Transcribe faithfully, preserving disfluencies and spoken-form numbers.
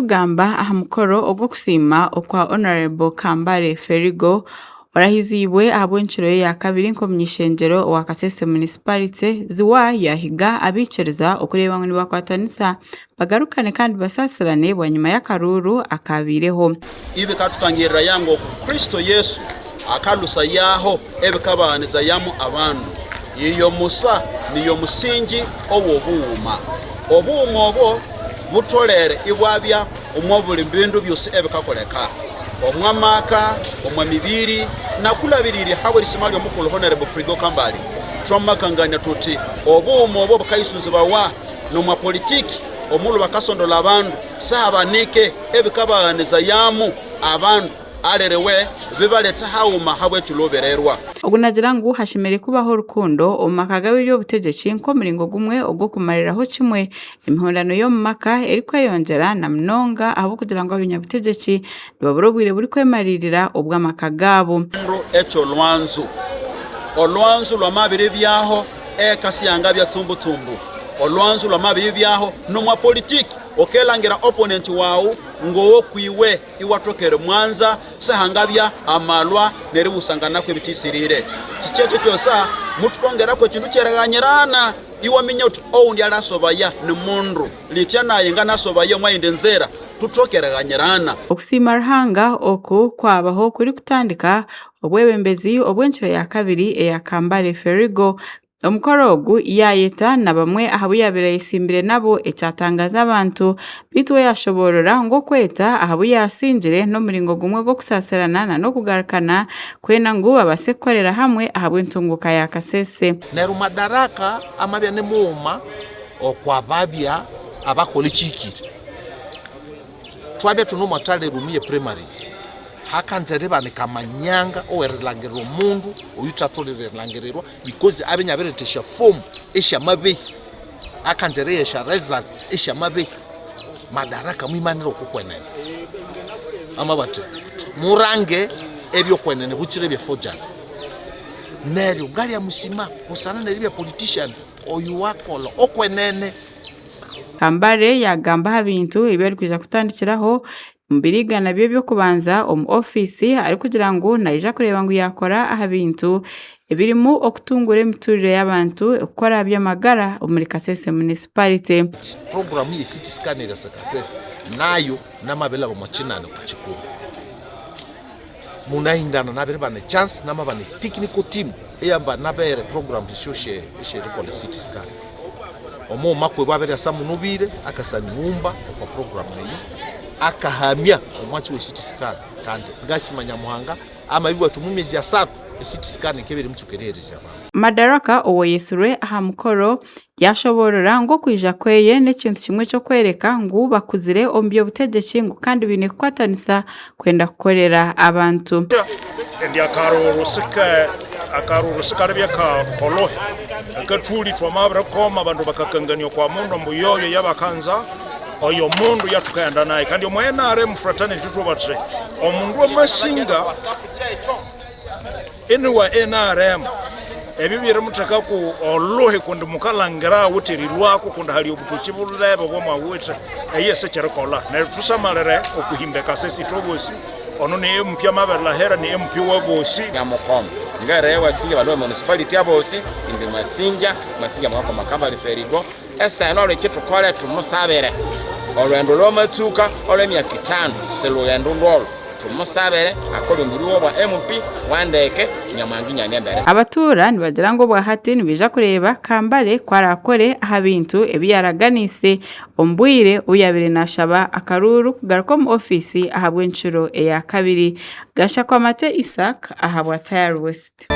Kugamba aha mukoro ogw'okusiima okwa Honourable Kambale Ferigo, orahizibwe ahabw'enshuro ye ya kabiri nk'omunyishengyero owa Kasese Municipality, ziwa yahiga abikiriza okureeba ngu nibakwatanisa bagarukane kandi basasirane bwanyima y'akaruuru akabaireho. Ibikatukangiriraya ngoko Kristo Yesu akalusayaho ebikabaghanizayamu abandu. Iyo musa niyo musingi ow'obughuma. Obughuma obo butolere ibwabya omo buli bindu byosi ebikakoleka, omwa maka, omwa mibiri, nakulhabirirya habw'erisima ly'omukulu Honorable Frigo Kambale. Thwamakangania thuthi obughuma obo bukayisunzibawa n'omwa politiki, omulhu bakasondola abandu, sihabanike ebikabaghanizayamu abandu, aliriwe bibaletha haghuma habw'ekyilhubirirwa. Ogunagira ngu hashemereire kubaho orukundo omu maka g'abeby'obutegeki nk'omulingo gumwe ogw'okumaliraho kimwe emihondano y'omu maka erikweyongyera na munonga ahabw'okugira ngu abanyabutegeki nibabura obwire buli kwemalirira obw'amaka gabo. Eky'olwanzo. Olwanzo lwamabiribyaho, eka siyangabya tsumbu-tsumbu. Olwanzo lwamabiribyaho, n'omwa politiki, ukelangira opponent wawu ng'ow'okwiwe, iwathoka erimwanza, sihangabya amalwa n'eribusangana kw'ebithisirire. Kikyekyo kyosa, muthukongeraku ekindu ky'erighanyirana, iwaminya uthi owundi aliasobaya ni mundu, litya nayi nganasobaya omwa yindi nzira, thuthoke erighanyirana. Okusiima Ruhanga oku kwabaho kuli kutandika obwebembezi obw'enkyiro ya kabiri eya Kambale Ferigo. Omukoro ogu yayeta na bamwe ahabuyabire ayesimbire nabo ekyatangaza abantu, beitu we yashoborora ng'okweta ahabuyasingire n'omulingo gumwe gw'okusasirana na n'okugarukana kwena ngu babase kukorera hamwe ahabw'entunguka ya Kasese. Neryo Madaraka amabya ni mughuma okwababya abakola ekihikire. Twabya ithune omwa Tale Rumi ye primaries, hakanza eribanika amanyanga owerilangirira omundu oyuthatholere erilangirirwa because abya iniabiretha esyafomu esyamabehi, akanza eriha esya results esyamabehi. Madaraka mwimanira okukwenene. Amabugha athi, murange ebyokwenene butsire ebye forgery. Neryo ngalyamusima busana neribya politician oyu wakolha okwenene. Kambale yagamba aha bintu ebyalikwija kutandikiraho omu birigana bye by'okubanza omu office, arikugira ngu nayija kureeba ngu yakora aha bintu ebirimu okutungura emitulire y'abantu, okukora by'amagara omuri Kasese Municipality. Program ye C T scan eri Kasese nayo namabilaba omo kinani ku kikumi. Munahindana nabiribana echance namabana technical team eyamba nabere program esyo she- esherikola C T scan. Omughuma kwibo abiryasa munubire akasanighumba okwa program eyo, akahamya omwatsi we C T scan. Kandi ngasima Nyamuhanga amabibwathu mu myezi asathu e C T scan ikebere mutsuka eriherezya abantu. Madaraka owoyesirwe aha mukoro yashoborora ng'okwija kweye n'ekintu kimwe ky'okwereka ngu bakuzire omu by'obutegyeki ngu kandi baine kukwatanisa kwenda kukorera abantu. Indi akaruru sike akaruru sikalibya kakolhohe. Akathuli twamabirikoma abandu bakakangania okwa mundu ambu yoyo yabakanza oyo mundu yathukaghenda naye kandi omwa N R M fraternity thwabugha thuthi omundu amasinga iniwa N R M. Ebyo birimuthekaku olhuhi kundi mukalhangira awithe erilhwako kundi hali obuthoki bulebe obwamwawithe. Eye sikirikolha neryo thusamalire okuhimba ekasese ithwe bosi. Ono ni M P amabirilahira ni M P wabosi. Ngamukoma ngere wasinja abandu ba municipality abosi indi mwasingya mwasingya mwakoma Kambale Ferigo. Eseno lwekyi thukole thumusabire olhwendo lwamatsuka olw'emyaka ithanu silughendo lwolho. Thumusabire akole omubiri w'obwa M P wa ndeke. Nyamuhanga iniane embere. Abatura nibagira ng'obwahati nibaija kureeba Kambale kwarakole aha bintu ebiyaraganise omu bwire obuyabire nashaba akaruru kugaruka omu office ahabw'enshuro eya kabiri. Gashakwamate Isaac ahabwa Tayari West.